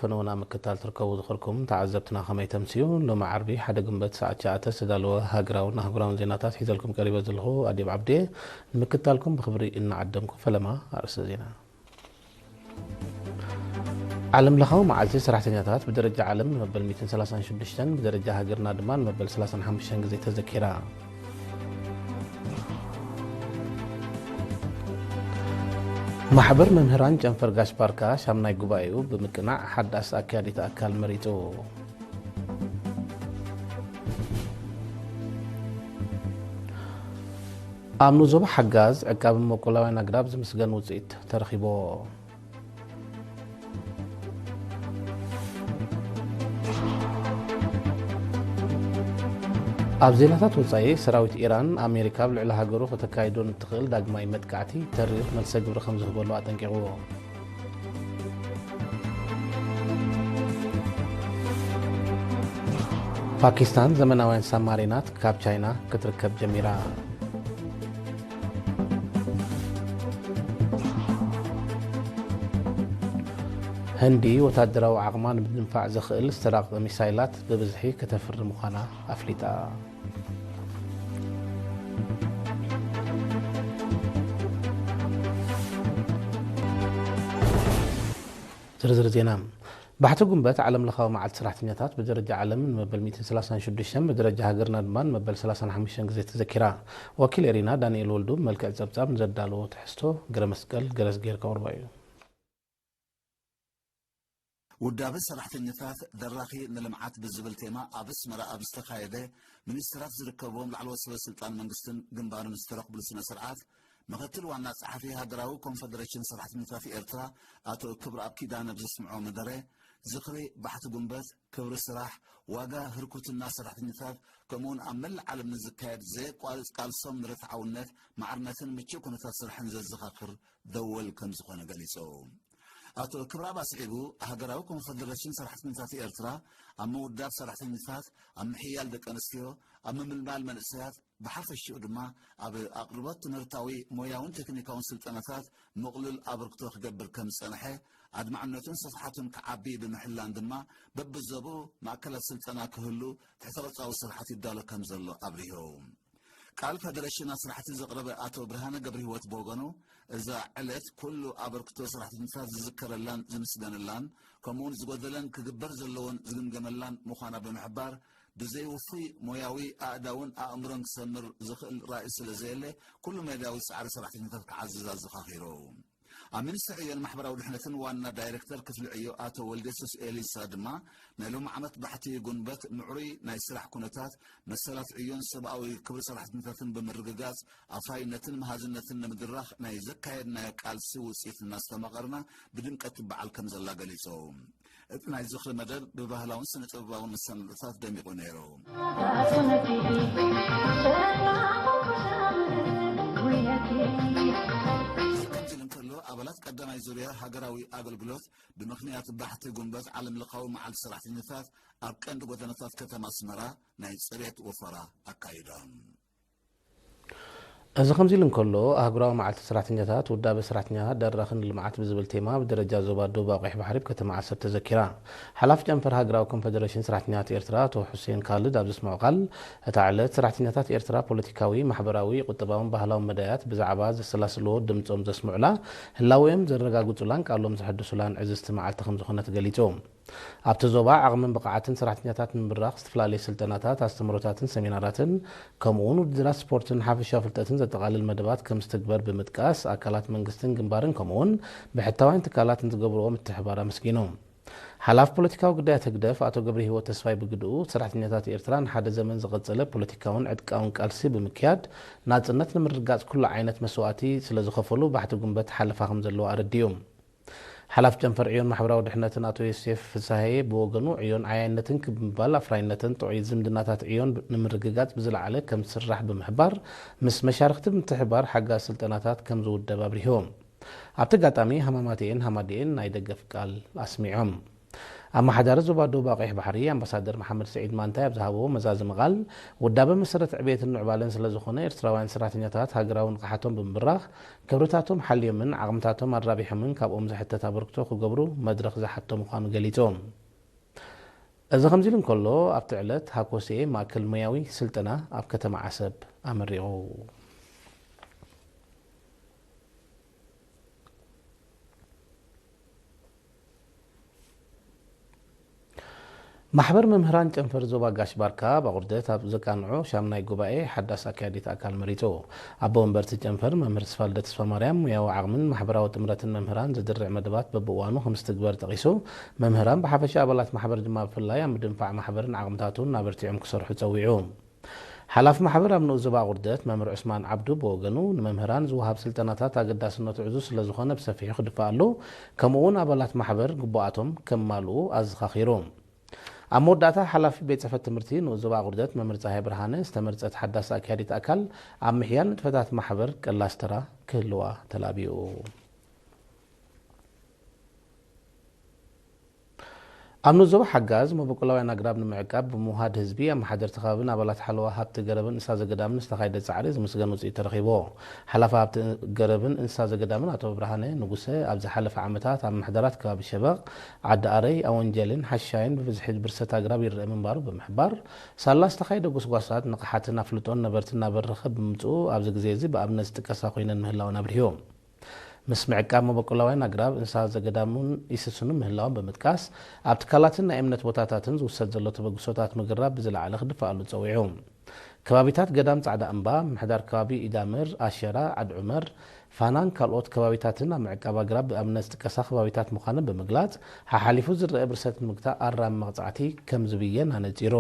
ፈነውና ምክታል ትርከቡ ዝኸርኩም ተዓዘብትና ከመይ ተምስዩ? ሎሚ ዓርቢ ሓደ ግንቦት ሰዓት ትሽዓተ ዝተዳለወ ሃገራውን ኣህጉራውን ዜናታት ሒዘልኩም ቀሪበ ዘለኹ ኣዲብ ዓብዴ። ንምክታልኩም ብኽብሪ እናዓደምኩ ፈለማ ኣርእስተ ዜና። ዓለም ለኻዊ መዓልቲ ሰራሕተኛታት ብደረጃ ዓለም ንመበል ሚእትን ሰላሳን ሽዱሽተን፣ ብደረጃ ሃገርና ድማ ንመበል ሰላሳን ሓሙሽተን ግዜ ተዘኪራ። ማሕበር መምህራን ጨንፈር ጋሽ ባርካ ሻምናይ ጉባኤኡ ብምቅናዕ ሓዳስ ኣካያዲት ኣካል መሪጹ። ኣብ ንዞባ ሓጋዝ ዕቃብን መቆላውያን ኣግራብ ዝምስገን ውጽኢት ተረኺቦ። ኣብ ዜናታት ወጻኢ፣ ሰራዊት ኢራን ኣሜሪካ ኣብ ልዕሊ ሃገሩ ከተካይዶ ንትኽእል ዳግማይ መጥቃዕቲ ተሪር መልሰ ግብሪ ከም ዝህበሉ ኣጠንቂቑ። ፓኪስታን ዘመናውያን ሳብማሪናት ካብ ቻይና ክትርከብ ጀሚራ። ህንዲ ወታደራዊ ዓቕማ ንምድንፋዕ ዘኽእል ዝተራቐቐ ሚሳይላት ብብዝሒ ከተፍሪ ምዃና ኣፍሊጣ። ዝርዝር ዜና። ባሕቲ ጉንበት ዓለም ለኻዊ መዓልቲ ሰራሕተኛታት ብደረጃ ዓለም ንመበል ሚእትን ሰላሳን ሽዱሽተን፣ ብደረጃ ሃገርና ድማ ንመበል ሰላሳን ሓሙሽተን ግዜ ተዘኪራ። ወኪል ኤሪና ዳንኤል ወልዱ ብመልክዕ ጸብጻብ ንዘዳለዎ ትሕዝቶ ገረ መስቀል ገረስ ጌር ከቕርቦ እዩ። ውዳበ ሰራሕተኛታት ደራኺ ንልምዓት ብዝብል ቴማ ኣብ ኣስመራ ኣብ ዝተኻየደ ሚኒስትራት ዝርከብዎም ላዕለዎት ሰበ ስልጣን መንግስትን ግንባርን ዝተረኽብሉ ስነ ስርዓት፣ ምክትል ዋና ጸሓፊ ሃገራዊ ኮንፈደሬሽን ሰራሕተኛታት ኤርትራ ኣቶ ክብረኣብ ኪዳነ ብዘስምዖ መደረ፣ ዝኽሪ ባሕቲ ጉንበት፣ ክብሪ ስራሕ፣ ዋጋ ህርኩትና ሰራሕተኛታት፣ ከምኡውን ኣብ መላእ ዓለም ንዝካየድ ዘየቋርጽ ቃልሶም ንርትዓውነት፣ ማዕርነትን ምቹእ ኩነታት ስራሕን ዘዘኻኽር ደወል ከም ዝኾነ ገሊጹ። ኣቶ ክብረኣብ ኣስዒቡ፣ ሃገራዊ ኮንፈደሬሽን ሰራሕተኛታት ኤርትራ ኣብ ምውዳብ ሰራሕተኛታት፣ ኣብ ምሕያል ደቂ ኣንስትዮ፣ ኣብ ምምልማል መንእሰያት፣ ብሓፈሽኡ ድማ ኣብ ኣቕርቦት ትምህርታዊ፣ ሞያውን ቴክኒካውን ስልጠናታት ምቕሉል ኣበርክቶ ክገብር ከም ዝጸንሐ፣ ኣድማዕነቱን ስፍሓቱን ክዓቢ ብምሕላን ድማ በብዞብኡ ማእከላት ስልጠና ክህሉ ትሕተ ቅርጻዊ ስራሓት ይዳሎ ከም ዘሎ ኣብሪሁ። ቃል ፈደረሽን ኣስራሕቲ ዘቕረበ ኣቶ ብርሃነ ገብረህይወት ብወገኑ፣ እዛ ዕለት ኩሉ ኣበርክቶ ሰራሕተኛታት ዝዝከረላን ዝምስገነላን፣ ከምኡውን ዝጎደለን ክግበር ዘለዎን ዝግምገመላን ምዃና ብምሕባር፣ ብዘይ ውፉይ ሞያዊ ኣእዳውን ኣእምሮን ክሰምር ዝኽእል ራእይ ስለ ዘየለ፣ ኩሉ መዳያዊ ጻዕሪ ሰራሕተኛታት ክዓዝዝ ኣዘኻኺሩ። ኣብ ሚኒስትሪ ዕዮን ማሕበራዊ ድሕነትን ዋና ዳይሬክተር ክፍሊ ዕዮ ኣቶ ወልደየሱስ ኤሊሳ ድማ፣ ናይ ሎም ዓመት ባሕቲ ጉንበት ምዕሩይ ናይ ስራሕ ኩነታት፣ መሰላት ዕዮን ሰብኣዊ ክብሪ ሰራሕተኛታትን ብምርግጋጽ፣ ኣፍራይነትን መሃዝነትን ንምድራኽ ናይ ዘካየድናዮ ቃልሲ ውጽኢት እናስተማቐርና ብድምቀት ትበዓል ከም ዘላ ገሊጹ። እቲ ናይ ዝኽሪ መደብ ብባህላውን ስነ ጥበባውን መሰናድኦታት ደሚቑ ነይሩ። እዚ ከምዚ ኢሉ እንከሎ፣ ኣባላት ቀዳማይ ዙርያ ሃገራዊ ኣገልግሎት ብምኽንያት ባሕቲ ጉንበት ዓለም ለኻዊ መዓልቲ ሰራሕተኛታት ኣብ ቀንዲ ጎደናታት ከተማ ኣስመራ ናይ ጽሬት ወፈራ ኣካይዶም። እዚ ከምዚ ኢሉ እንከሎ፣ ኣህጉራዊ መዓልቲ ሰራሕተኛታት ውዳበ ሰራሕተኛታት ደራኺ ንልምዓት ብዝብል ቴማ ብደረጃ ዞባ ደቡብ ኣቑሕ ባሕሪ ኣብ ከተማ ዓሰብ ተዘኪራ። ሓላፊ ጨንፈር ሃገራዊ ኮንፈደሬሽን ሰራሕተኛታት ኤርትራ ኣቶ ሑሴን ካልድ ኣብ ዘስምዖ ቃል፣ እታ ዕለት ሰራሕተኛታት ኤርትራ ፖለቲካዊ፣ ማሕበራዊ፣ ቁጠባውን ባህላውን መዳያት ብዛዕባ ዘሰላስልዎ ድምጾም ዘስምዑላ፣ ህላዌኦም ዘረጋግጹላን ቃሎም ዘሐድሱላን ዕዝዝቲ መዓልቲ ከም ዝኾነት ገሊጹ። ኣብቲ ዞባ ዓቕምን ብቕዓትን ሰራሕተኛታት ንምብራኽ ዝተፈላለየ ስልጠናታት፣ ኣስተምህሮታትን ሰሚናራትን፣ ከምኡውን ውድድራት ስፖርትን ሓፈሻዊ ፍልጠትን ዘጠቓልል መደባት ከም ዝትግበር ብምጥቃስ፣ ኣካላት መንግስትን ግንባርን ከምኡውን ብሕታውያን ትካላት ንዝገብርዎ ምትሕብባር ኣመስጊኑ። ሓላፊ ፖለቲካዊ ጉዳያት ህግደፍ ኣቶ ገብረሂወት ተስፋይ ብግድኡ፣ ሰራሕተኛታት ኤርትራ ንሓደ ዘመን ዝቐጸለ ፖለቲካውን ዕጥቃውን ቃልሲ ብምክያድ፣ ናጽነት ንምርግጋጽ ኩሉ ዓይነት መስዋእቲ ስለ ዝኸፈሉ፣ ባሕቲ ጉንበት ሓለፋ ከም ዘለዎ ኣረዲኡ። ሓላፊ ጨንፈር ዕዮን ማሕበራዊ ድሕነትን ኣቶ ዮሴፍ ፍስሃየ ብወገኑ፣ ዕዮን ዓያይነትን ክብ ምባል ኣፍራይነትን ጥዑይ ዝምድናታት ዕዮን ንምርግጋጽ ብዝለዓለ ከም ዝስራሕ ብምሕባር፣ ምስ መሻርኽቲ ብምትሕብባር ሓጋዚ ስልጠናታት ከም ዝውደብ ኣብሪሁ። ኣብቲ ኣጋጣሚ ሃማማተኤን ሃማደኤን ናይ ደገፍ ቃል ኣስሚዖም። ኣመሓዳሪ ዞባ ደቡብ ኣቕይሕ ባሕሪ ኣምባሳደር መሓመድ ስዒድ ማንታይ ኣብ ዝሃብዎ መዛዘሚ ቃል፣ ውዳበ መሰረት ዕቤትን ምዕባለን ስለ ዝኾነ፣ ኤርትራውያን ሰራሕተኛታት ሃገራዊ ንቕሓቶም ብምብራኽ፣ ክብርታቶም ሓልዮምን ዓቕምታቶም ኣራቢሖምን ካብኦም ዝሕተት ኣበርክቶ ክገብሩ መድረኽ ዝሓቶ ምዃኑ ገሊጾም። እዚ ከምዚ ኢሉ እንከሎ፣ ኣብቲ ዕለት ሃኮሴ ማእከል ሞያዊ ስልጠና ኣብ ከተማ ዓሰብ ኣመሪቑ። ማሕበር መምህራን ጨንፈር ዞባ ጋሽ ባርካ ኣብ ኣቑርደት ኣብ ዘቃንዖ ሻምናይ ጉባኤ ሓዳስ ኣካያዲት ኣካል መሪጹ። ኣቦ ወንበርቲ ጨንፈር መምህር ተስፋልደ ተስፋማርያም፣ ሙያዊ ዓቕምን ማሕበራዊ ጥምረትን መምህራን ዝድርዕ መደባት በብእዋኑ ከም ዝትግበር ጠቒሱ፣ መምህራን ብሓፈሻ ኣባላት ማሕበር ድማ ብፍላይ ኣብ ምድንፋዕ ማሕበርን ዓቕምታቱን ኣበርቲዖም ክሰርሑ ጸዊዑ። ሓላፊ ማሕበር ኣብ ንኡስ ዞባ ኣቑርደት መምህር ዑስማን ዓብዱ ብወገኑ፣ ንመምህራን ዝወሃብ ስልጠናታት ኣገዳስነቱ ዕዙዝ ስለ ዝኾነ ብሰፊሑ ክድፋኣሉ፣ ከምኡ እውን ኣባላት ማሕበር ግቡኣቶም ከማልኡ ኣዘኻኺሩ። ኣብ መወዳእታ፣ ሓላፊ ቤት ጽሕፈት ትምህርቲ ንኡስ ዞባ ኣቑርደት መምህር ጸሃየ ብርሃነ፣ ዝተመርጸት ሓዳስ ኣካያዲት ኣካል ኣብ ምሕያል ንጥፈታት ማሕበር ቀላስ ተራ ክህልዋ ተላቢኡ። ኣብ ንኡስ ዞባ ሓጋዝ፣ መበቆላውያን ኣግራብ ንምዕቃብ ብምውሃድ ህዝቢ፣ ኣመሓደርቲ ከባብን ኣባላት ሓለዋ ሃብቲ ገረብን እንስሳ ዘገዳምን ዝተኻየደ ጻዕሪ ዝምስገን ውጽኢት ተረኺብዎ። ሓላፊ ሃብቲ ገረብን እንስሳ ዘገዳምን ኣቶ ብርሃነ ንጉሰ፣ ኣብ ዝሓለፈ ዓመታት ኣብ ምሕደራት ከባቢ ሸበቕ፣ ዓዲ ኣረይ፣ ኣወንጀልን ሓሻይን ብብዝሒ ብርሰት ኣግራብ ይረአ ምንባሩ ብምሕባር፣ ሳላ ዝተኻየደ ጎስጓሳት ንቕሓትን ኣፍልጦን ነበርቲ እናበረኸ ብምምጽኡ፣ ኣብዚ ግዜ እዚ ብኣብነት ዝጥቀሳ ኮይነን ምህላወን ኣብሪሁ። ምስ ምዕቃብ መበቆላውያን ኣግራብ፣ እንስሳ ዘገዳምን ይስስኑ ምህላዎም ብምጥቃስ፣ ኣብ ትካላትን ናይ እምነት ቦታታትን ዝውሰድ ዘሎ ተበግሶታት ምግራብ ብዝለዓለ ክድፋኣሉ ጸዊዑ። ከባቢታት ገዳም ጻዕዳ እምባ፣ ምምሕዳር ከባቢ ኢዳምር፣ ኣሸራ፣ ዓድ ዑመር፣ ፋናን ካልኦት ከባቢታትን ኣብ ምዕቃብ ኣግራብ ብኣብነት ዝጥቀሳ ከባቢታት ምዃነን ብምግላጽ፣ ሓሓሊፉ ዝረአ ብርሰት ንምግታእ ኣራሚ መቕጻዕቲ ከም ዝብየን ኣነጺሩ።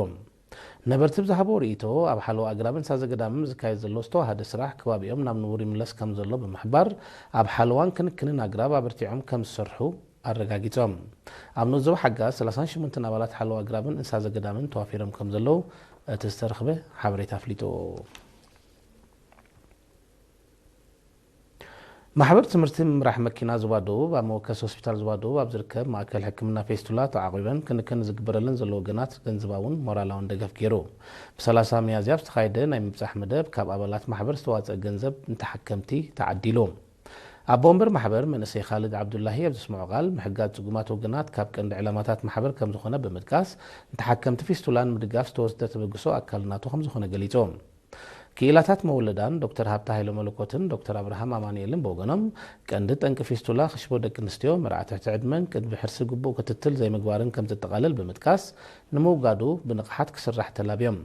ነበርቲ ብዝሃብዎ ርእይቶ፣ ኣብ ሓለዋ ኣግራብን እንስሳ ዘገዳምን ዝካየድ ዘሎ ዝተዋሃደ ስራሕ፣ ከባቢኦም ናብ ንቡር ይምለስ ከም ዘሎ ብምሕባር፣ ኣብ ሓለዋን ክንክንን ኣግራብ ኣበርቲዖም ከም ዝሰርሑ ኣረጋጊጾም። ኣብ ንኡስ ዞባ ሓጋዝ፣ ሰላሳን ሽሞንተን ኣባላት ሓለዋ ኣግራብን እንስሳ ዘገዳምን ተዋፊሮም ከም ዘለዉ እቲ ዝተረኽበ ሓበሬታ ኣፍሊጡ። ማሕበር ትምህርቲ ምምራሕ መኪና ዞባ ደቡብ፣ ኣብ መወከሲ ሆስፒታል ዞባ ደቡብ ኣብ ዝርከብ ማእከል ሕክምና ፌስቱላ ተዓቒበን ክንክን ዝግበረለን ዘሎ ወገናት ገንዘባውን ሞራላውን ደገፍ ገይሩ። ብሰላሳ ሚያዝያ ኣብ ዝተኻየደ ናይ ምብጻሕ መደብ፣ ካብ ኣባላት ማሕበር ዝተዋጸአ ገንዘብ ንተሓከምቲ ተዓዲሉ። ኣቦ ወንበር ማሕበር መንእሰይ ካልድ ዓብዱላሂ ኣብ ዘስምዖ ቃል፣ ምሕጋዝ ጽጉማት ወገናት ካብ ቀንዲ ዕላማታት ማሕበር ከም ዝኾነ ብምጥቃስ፣ ንተሓከምቲ ፊስቱላ ንምድጋፍ ዝተወስደ ተበግሶ ኣካል ናቱ ከም ዝኾነ ገሊጹ። ክኢላታት መወለዳን ዶክተር ሃብተ ሃይለ መለኮትን ዶክተር ኣብርሃም ኣማኑኤልን ብወገኖም፣ ቀንዲ ጠንቂ ፊስቱላ ክሽቦ ደቂ ኣንስትዮ፣ መርዓ ትሕቲ ዕድመን ቅድሚ ሕርሲ ግቡእ ክትትል ዘይምግባርን ከም ዘጠቓልል ብምጥቃስ፣ ንምውጋዱ ብንቕሓት ክስራሕ ተላብዮም።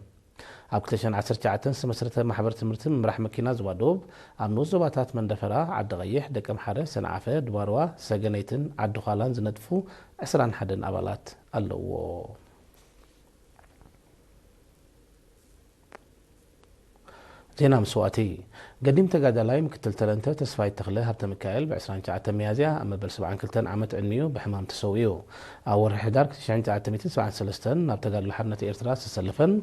ኣብ ክልተ ሽሕን ዓሰርተ ትሽዓተን ዝተመስረተ ማሕበር ትምህርቲ ምምራሕ መኪና ዞባ ደቡብ፣ ኣብ ንኡስ ዞባታት መንደፈራ፣ ዓዲ ቀይሕ፣ ደቀምሓረ፣ ሰንዓፈ፣ ድባርዋ፣ ሰገነይትን ዓዲ ዃላን ዝነጥፉ ዕስራን ሓደን ኣባላት ኣለዎ። ዜና መስዋእቲ። ገዲም ተጋዳላይ ምክትል ተለንተ ተስፋይ ተኽለ ሃብተ ሚካኤል ብ ዕስራን ትሽዓተን ሚያዝያ ኣብ መበል ሰብዓን ክልተን ዓመት ዕድሚኡ ብሕማም ተሰዊኡ። ኣብ ወርሒ ሕዳር ሽሕን ትሽዓተ ሚእትን ሰብዓን ሰለስተን ናብ ተጋድሎ ሓርነት ኤርትራ ዝተሰለፈን፣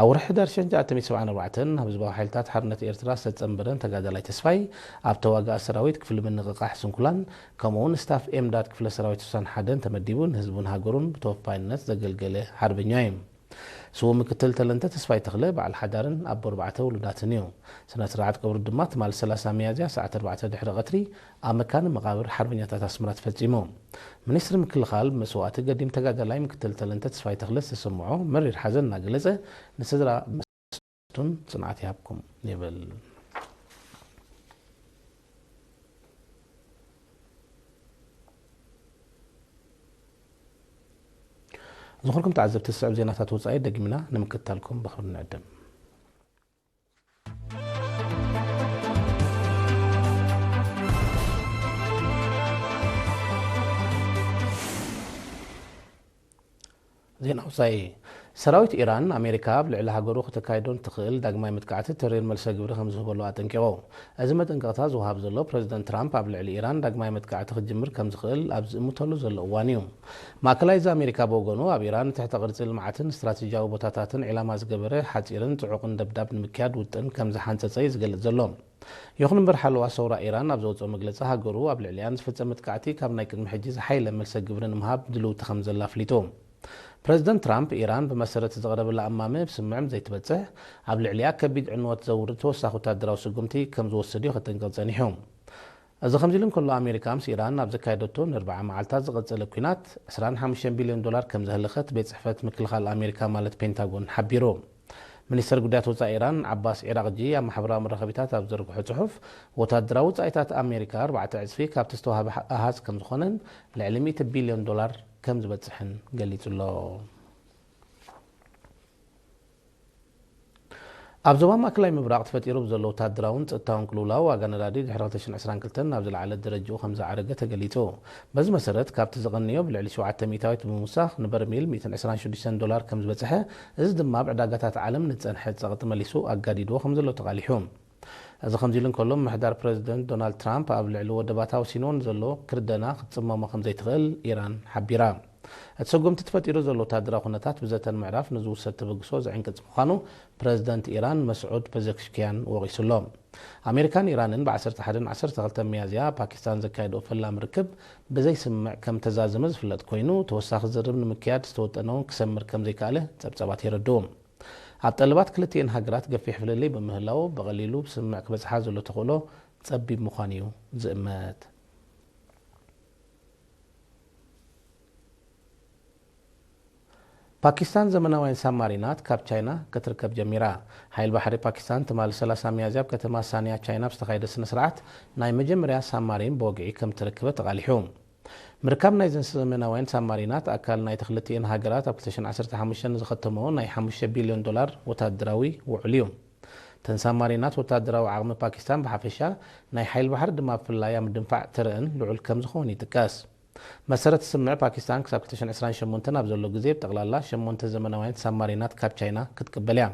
ኣብ ወርሒ ሕዳር ሽሕን ትሽዓተ ሚእትን ሰብዓን ኣርባዕተን ናብ ህዝባዊ ሓይልታት ሓርነት ኤርትራ ዝተጸንበረን ተጋዳላይ ተስፋይ፣ ኣብ ተዋጋኢ ሰራዊት ክፍሊ ምንቕቓሕ ስንኩላን፣ ከምኡ'ውን ስታፍ ኤምዳድ ክፍለ ሰራዊት ስሳን ሓደን ተመዲቡ ንህዝቡን ሃገሩን ብተወፋይነት ዘገልገለ ሓርበኛ እዩ። ስዉእ ምክትል ተለንተ ተስፋይ ተኽለ በዓል ሓዳርን ኣቦ ኣርባዕተ ውሉዳትን እዩ። ስነ ስርዓት ቀብሩ ድማ ትማሊ ሰላሳ ሚያዝያ ሰዓት ኣርባዕተ ድሕሪ ቀትሪ ኣብ መካነ መቓብር ሓርበኛታት ኣስመራ ተፈጺሙ። ሚኒስትሪ ምክልኻል፣ ብመስዋእቲ ገዲም ተጋዳላይ ምክትል ተለንተ ተስፋይ ተኽለ ዝተሰምዖ መሪር ሓዘን እናገለጸ፣ ንስድራ መቱን ጽንዓት ይሃብኩም ይብል። ዝኾንኩም ተዓዘብቲ፣ ዝስዕብ ዜናታት ወጻኢ ደጊምና ንምክትታልኩም ብኽብሪ ንዕድም። ዜና ወጻኢ። ሰራዊት ኢራን፣ ኣሜሪካ ኣብ ልዕሊ ሃገሩ ከተካይዶ ንትኽእል ዳግማይ መጥቃዕቲ ተሪር መልሰ ግብሪ ከም ዝህበሉ ኣጠንቂቑ። እዚ መጠንቀቕታ ዝወሃብ ዘሎ፣ ፕረዚደንት ትራምፕ ኣብ ልዕሊ ኢራን ዳግማይ መጥቃዕቲ ክጅምር ከም ዝኽእል ኣብ ዝእምተሉ ዘሎ እዋን እዩ። ማእከላይ እዚ ኣሜሪካ ብወገኑ፣ ኣብ ኢራን ትሕተ ቅርጺ ልምዓትን ስትራቴጂያዊ ቦታታትን ዒላማ ዝገበረ ሓጺርን ጽዑቕን ደብዳብ ንምክያድ ውጥን ከም ዝሓንጸጸ እዩ ዝገልጽ ዘሎ። ይኹን እምበር፣ ሓለዋ ሰውራ ኢራን ኣብ ዘውጽኦ መግለጺ፣ ሃገሩ ኣብ ልዕሊኣ ንዝፍጸም መጥቃዕቲ ካብ ናይ ቅድሚ ሕጂ ዝሓየለ መልሰ ግብሪ ንምሃብ ድልውቲ ከም ዘላ ኣፍሊጡ። ፕረዚደንት ትራምፕ፣ ኢራን ብመሰረት ዝቐረበላ እማመ ብስምምዕ ዘይትበጽሕ፣ ኣብ ልዕሊኣ ከቢድ ዕንወት ዘውርድ ተወሳኺ ወታደራዊ ስጉምቲ ከም ዝወስድ እዩ ከጠንቅቕ ጸኒሑ። እዚ ከምዚ ኢሉ እንከሎ፣ ኣሜሪካ ምስ ኢራን ኣብ ዘካየደቶ ንኣርብዓ መዓልታት ዝቐጸለ ኲናት ዕስራን ሓሙሽተን ቢልዮን ዶላር ከም ዘህለኸት ቤት ጽሕፈት ምክልኻል ኣሜሪካ ማለት ፔንታጎን ሓቢሩ። ሚኒስተር ጉዳያት ወጻኢ ኢራን ዓባስ ዒራቕጂ ኣብ ማሕበራዊ መራኸቢታት ኣብ ዘርግሖ ጽሑፍ፣ ወታደራዊ ወጻኢታት ኣሜሪካ ኣርባዕተ ዕጽፊ ካብቲ ዝተዋህበ ኣሃዝ ከም ዝኾነን ልዕሊ ሚእቲ ቢልዮን ዶላር ከም ዝበጽሕን ገሊጹ ኣሎ። ኣብ ዞባ ማእከላይ ምብራቕ ተፈጢሩ ብዘሎ ወታደራውን ጸጥታውን ቅልውላው፣ ዋጋ ነዳዲ ድሕሪ ክልተ ሽሕን ዕስራን ክልተን ናብ ዝለዓለ ደረጃኡ ከም ዝዓረገ ተገሊጹ። በዚ መሰረት፣ ካብቲ ዝቐነዮ ብልዕሊ ሸውዓተ ሚእታዊት ብምውሳኽ፣ ንበርሚል ሚእትን ዕስራን ሽዱሽተን ዶላር ከም ዝበጽሐ፣ እዚ ድማ ኣብ ዕዳጋታት ዓለም ንጸንሐ ጸቕጢ መሊሱ ኣጋዲድዎ ከም ዘሎ ተቓሊሑ። እዚ ከምዚ ኢሉ እንከሎ፣ ምምሕዳር ፕረዚደንት ዶናልድ ትራምፕ ኣብ ልዕሊ ወደባታ ወሲንዎ ንዘሎ ክርደና ክትጽመሞ ከም ዘይትኽእል ኢራን ሓቢራ። እቲ ስጉምቲ ተፈጢሩ ዘሎ ወታደራዊ ኩነታት ብዘተ ንምዕራፍ ንዝውሰድ ተበግሶ ዝዕንቅጽ ምዃኑ ፕረዚደንት ኢራን መስዑድ ፐዘሽኪያን ወቒሱ ኣሎ። ኣሜሪካን ኢራንን ብ ዓሰርተ ሓደን ዓሰርተ ክልተን ሚያዝያ ኣብ ፓኪስታን ዘካየድኦ ፈላሚ ርክብ ብዘይ ስምምዕ ከም ተዛዘመ ዝፍለጥ ኮይኑ፣ ተወሳኺ ዝርርብ ንምክያድ ዝተወጠነ እውን ክሰምር ከም ዘይከኣለ ጸብጻባት የረድኡ። ኣብ ጠለባት ክልቲኤን ሃገራት ገፊሕ ፍልልይ ብምህላዉ፣ ብቐሊሉ ብስምምዕ ክበጽሓ ዘሎ ተኽእሎ ጸቢብ ምዃኑ እዩ ዝእመት። ፓኪስታን ዘመናውያን ሳብማሪናት ካብ ቻይና ክትርከብ ጀሚራ። ሓይል ባሕሪ ፓኪስታን ትማሊ ሰላሳ ሚያዝያ ኣብ ከተማ ሳንያ ቻይና ኣብ ዝተኻየደ ስነ ስርዓት ናይ መጀመርያ ሳብማሪን ብወግዒ ከም ተረክበ ተቓሊሑ። ምርካብ ናይዘን ዘመናውያን ሳብማሪናት ኣካል ናይቲ ክልቲኤን ሃገራት ኣብ ክልተ ሽሕን ዓሰርተ ሓሙሽተን ዝኸተመኦ ናይ ሓሙሽተ ቢልዮን ዶላር ወታደራዊ ውዕል እዩ። እተን ሳብማሪናት ወታደራዊ ዓቕሚ ፓኪስታን ብሓፈሻ፣ ናይ ሓይል ባሕሪ ድማ ብፍላይ ኣብ ምድንፋዕ ተረኣን ልዑል ከም ዝኾን ይጥቀስ። መሰረት ስምምዕ ፓኪስታን ክሳብ ክልተ ሽሕን ዕስራን ሸሞንተን ኣብ ዘሎ ግዜ ብጠቕላላ ሸሞንተ ዘመናውያን ሳብማሪናት ካብ ቻይና ክትቅበል እያ።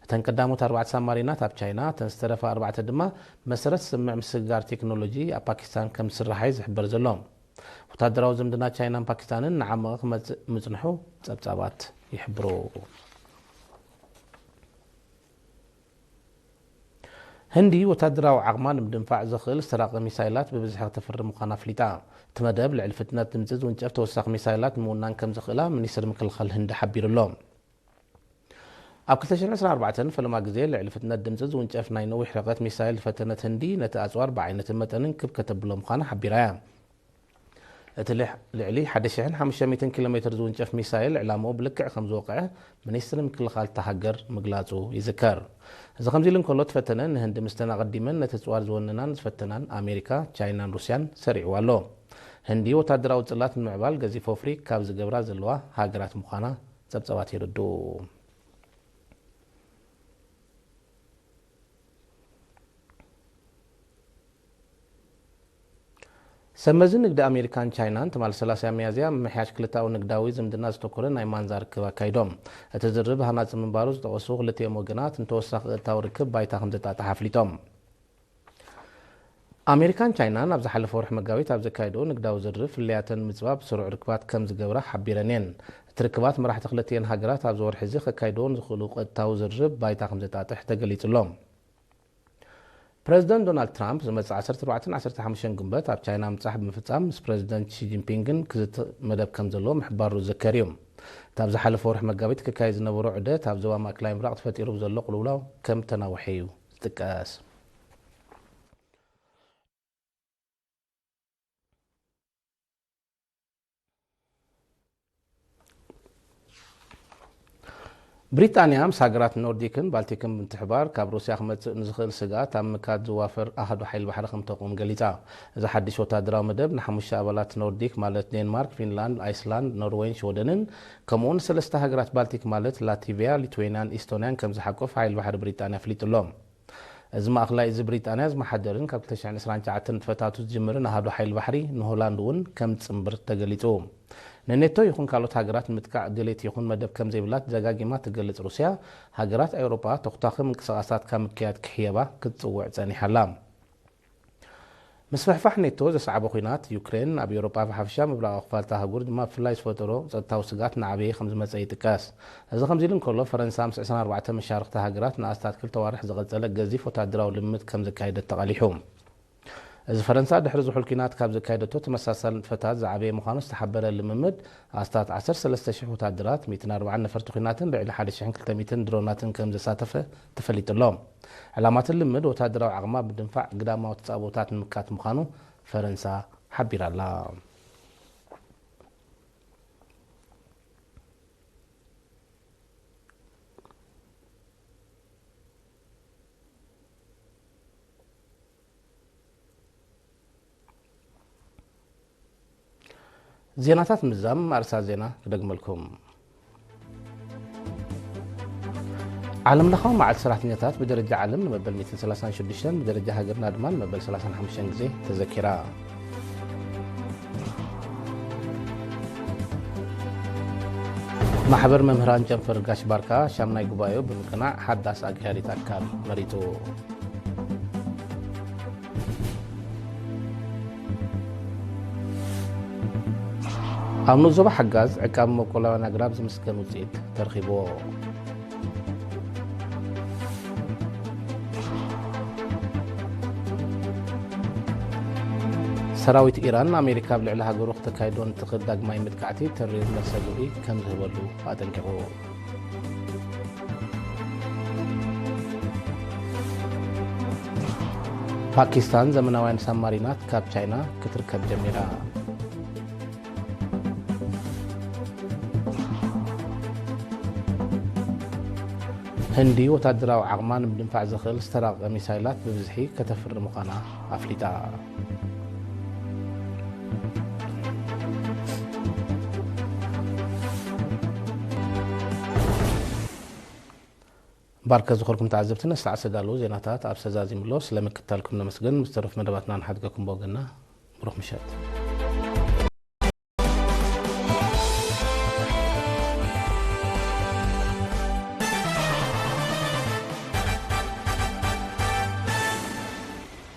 እተን ቀዳሞት ኣርባዕተ ሳብማሪናት ኣብ ቻይና፣ እተን ዝተረፋ ኣርባዕተ ድማ መሰረት ስምምዕ ምስግጋር ቴክኖሎጂ ኣብ ፓኪስታን ከም ዝስራሓ እዩ ዝሕበር ዘሎ። ወታደራዊ ዝምድና ቻይናን ፓኪስታንን ንዓመቐ ክመጽእ ምጽንሑ ጸብጻባት ይሕብሩ። ህንዲ ወታደራዊ ዓቕማ ንምድንፋዕ ዘኽእል ዝተራቐ ሚሳይላት ብብዝሒ ከተፍሪ ምዃና ኣፍሊጣ። እቲ መደብ ልዕሊ ፍጥነት ድምጺ ዝውንጨፍ ተወሳኺ ሚሳይላት ንምውናን ከም ዝኽእላ ሚኒስትሪ ምክልኻል ህንዲ ሓቢሩ ኣሎ። ኣብ ክልተ ሽሕን ዕስራን ኣርባዕተን ፈለማ ግዜ ልዕሊ ፍጥነት ድምጺ ዝውንጨፍ ናይ ነዊሕ ርሕቀት ሚሳይል ዝፈተነት ህንዲ፣ ነቲ ኣጽዋር ብዓይነትን መጠንን ክብ ከተብሎ ምዃና ሓቢራ እያ። እቲ ልሕ-፣ ልዕሊ ሓደ ሽሕን ሓሙሽተ ሚእትን ኪሎ ሜትር ዝውንጨፍ ሚሳይል ዕላምኡ ብልክዕ ከም ዝወቕዐ ሚኒስትሪ ምክልኻል እታ ሃገር ምግላጹ ይዝከር። እዚ ከምዚ ኢሉ እንከሎ፣ እቲ ፈተነ ንህንዲ ምስተን ኣቐዲመን ነቲ ኣጽዋር ዝወነናን ዝፈተናን ኣሜሪካ፣ ቻይናን ሩስያን ሰሪዕዋ ኣሎ። ህንዲ ወታደራዊ ጽላት ንምዕባል ገዚፍ ወፍሪ ካብ ዝገብራ ዘለዋ ሃገራት ምዃና ጸብጻባት የረድኡ። ሰመዚ ንግዲ ኣሜሪካን ቻይናን ትማል ሰላሳ ሚያዝያ ምምሕያሽ ክልተኣዊ ንግዳዊ ዝምድና ዘተኮረ ናይ ማንዛ ርክብ ኣካይዶም። እቲ ዝርርብ ሃናጺ ምንባሩ ዝጠቐሱ ክልቲኦም ወገናት፣ ንተወሳኺ ቀጥታዊ ርክብ ባይታ ከም ዘጣጥሕ ኣፍሊጦም። ኣሜሪካን ቻይናን ኣብ ዝሓለፈ ወርሒ መጋቢት ኣብ ዘካየድኦ ንግዳዊ ዝርርብ፣ ፍልልያተን ንምጽባብ ስሩዕ ርክባት ከም ዝገብራ ሓቢረን እየን። እቲ ርክባት መራሕቲ ክልቲኤን ሃገራት ኣብዚ ወርሒ እዚ ከካይድዎ ንዝኽእሉ ቀጥታዊ ዝርርብ ባይታ ከም ዘጣጥሕ ተገሊጹ ኣሎ። ፕረዚደንት ዶናልድ ትራምፕ ዝመጽእ ዓሰርተ ኣርባዕተን ዓሰርተ ሓሙሽተን ግንቦት ኣብ ቻይና ምብጻሕ ብምፍጻም ምስ ፕረዚደንት ሺ ጂንፒንግን ክዝቲ መደብ ከም ዘለዎ ምሕባሩ ዝዝከር እዩ። እቲ ኣብ ዝሓለፈ ወርሒ መጋቢት ክካየድ ዝነበሮ ዑደት ኣብ ዞባ ማእከላይ ምብራቕ ተፈጢሩ ብዘሎ ቅልውላው ከም ተናውሐ እዩ ዝጥቀስ። ብሪጣንያ ምስ ሃገራት ኖርዲክን ባልቲክን ብምትሕባር ካብ ሩስያ ክመጽእ ንዝኽእል ስግኣት ኣብ ምካድ ዝዋፈር ኣሃዱ ሓይሊ ባሕሪ ከም ተቑም ገሊጻ። እዚ ሓድሽ ወታደራዊ መደብ ንሓሙሽተ ኣባላት ኖርዲክ ማለት ዴንማርክ፣ ፊንላንድ፣ ኣይስላንድ፣ ኖርዌይን ሽወደንን ከምኡውን ሰለስተ ሃገራት ባልቲክ ማለት ላቲቪያ፣ ሊትዌንያን ኢስቶንያን ከም ዝሓቁፍ ሓይሊ ባሕሪ ብሪጣንያ ኣፍሊጡ ኣሎ። እዚ ማእኸላይ እዚ ብሪጣንያ ዝመሓደርን ካብ ክልተ ሽሕን ዕስራን ትሽዓተን ንጥፈታቱ ዝጅምርን ኣሃዱ ሓይሊ ባሕሪ ንሆላንድ እውን ከም ዝጽንብር ተገሊጹ። ንኔቶ ይኹን ካልኦት ሃገራት ንምጥቃዕ ድሌት ይኹን መደብ ከም ዘይብላ ደጋጊማ ትገልጽ ሩስያ፣ ሃገራት ኣውሮጳ ተኹታኺ ምንቅስቓሳት ካብ ምክያድ ክሕየባ ክትጽውዕ ጸኒሓ ኣላ። ምስፍሕፋሕ ኔቶ ዘስዓቦ ኲናት ዩክሬን ኣብ ኤውሮጳ ብሓፈሻ ምብራቓዊ ክፋል እታ ኣህጉር ድማ ብፍላይ ዝፈጠሮ ጸጥታዊ ስግኣት እናዓበየ ከም ዝመጸ ይጥቀስ። እዚ ከምዚ ኢሉ እንከሎ፣ ፈረንሳ ምስ ዕስራን ኣርባዕተን መሻርኽቲ ሃገራት ንኣስታት ክልተ ኣዋርሕ ዝቐጸለ ገዚፍ ወታደራዊ ልምምድ ከም ዘካየደት ተቓሊሑ። እዚ ፈረንሳ ድሕሪ ዝሑል ኲናት ካብ ዘካየደቶ ተመሳሳሊ ንጥፈታት ዝዓበየ ምዃኑ ዝተሓበረ ልምምድ ኣስታት ዓሰርተ ሰለስተ ሽሕ ወታደራት፣ ሚእትን ኣርባዓን ነፈርቲ ኲናትን ልዕሊ ሓደ ሽሕን ክልተ ሚእትን ድሮናትን ከም ዘሳተፈ ተፈሊጡ ኣሎ። ዕላማቲ ልምምድ ወታደራዊ ዓቕማ ብምድንፋዕ ግዳማዊ ተጻብኦታት ንምክታት ምዃኑ ፈረንሳ ሓቢራ ኣላ። ዜናታት ምዛም ኣርሳ ዜና ክደግመልኩም። ዓለም ለኻዊ መዓልቲ ሰራሕተኛታት ብደረጃ ዓለም ንመበል ሚእትን ሰላሳን ሽዱሽተን፣ ብደረጃ ሃገርና ድማ ንመበል ሰላሳን ሓሙሽተን ግዜ ተዘኪራ። ማሕበር መምህራን ጨንፈር ጋሽ ባርካ ሻምናይ ጉባኤኡ ብምቅናዕ ሓዳስ ኣካያዲት ኣካል መሪጡ። ኣብ ንኡስ ዞባ ሓጋዝ ዕቃብ መበቆላውያን ኣግራብ ዝምስገን ውፅኢት ተረኺብዎ። ሰራዊት ኢራን ኣሜሪካ ኣብ ልዕሊ ሃገሩ ክተካይዶ ንትኽእል ዳግማይ መጥቃዕቲ ተሪር መልሰ ግብሪ ከም ዝህበሉ ኣጠንቂቑ። ፓኪስታን ዘመናውያን ሳብማሪናት ካብ ቻይና ክትርከብ ጀሚራ። ህንዲ ወታደራዊ ዓቕማ ንምድንፋዕ ዘኽእል ዝተራቐቐ ሚሳይላት ብብዝሒ ከተፍሪ ምዃና ኣፍሊጣ። ባርከ ዝኾርኩም ተዓዘብቲ፣ ነስተዓሰጋሉ ዜናታት ኣብ ሰዛዚምሎ ስለምክታልኩም ነመስግን። ምስ ተረፍ መደባትና ንሓድገኩም ብወገንና ብሩኽ ምሸት።